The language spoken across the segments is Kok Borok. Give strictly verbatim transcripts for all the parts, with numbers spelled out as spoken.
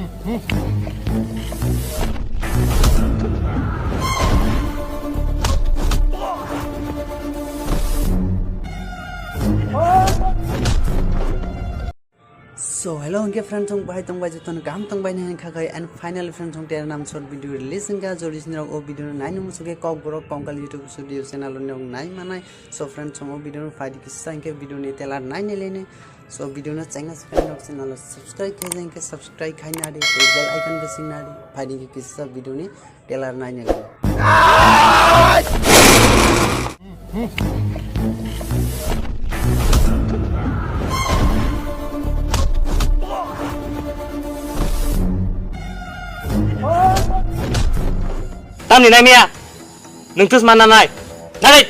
So hello, hwnkhe friend song bahai tongbai, jotono kaham tongbai nai khakhai, and finally friend song tera nam short video release wngkha. Jodi sinirok o video no naini muchungkhe Kokborok Kongkal YouTube studio channel o nai manai. So friend song o video no phaidi kisa hwnkhe video ni trailer naini lene. So video no chengna chengna nok channel o subscribe khai jai hwnkhe subscribe khai nadi, bell icon bising nadi, phaidi kisa video ni trailer naini lene. Tamni nai miya? Nwng tus mana nai? Nai!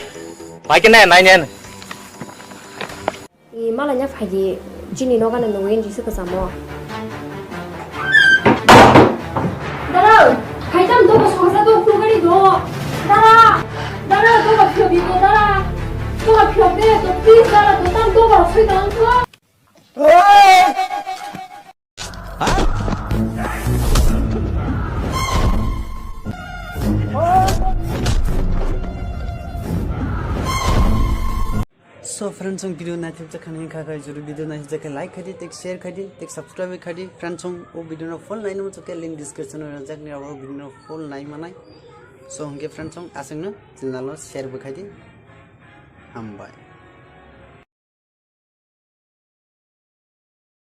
Bai khe nai, nai nai. I malanya phaidi chini nogano nugwi jisi kwchamo. Dara, khaitang dogo songsa dog tugari do. Dara, dara, dogo phiyok di do, dara. Dogo phiyok de, to please, dara, to tam dogo soi dang to. So friends, ang video naithok jakha ni kha khai juru video naithok jakha like khai di, tik share khai di, tik subscribe khai di. Friends, ang o video no full naini muchungkhe link description o rwjak ni abo video no full nai manai. So hwnkhe friends, ang aswk no channel no share bo khai di. Hambai.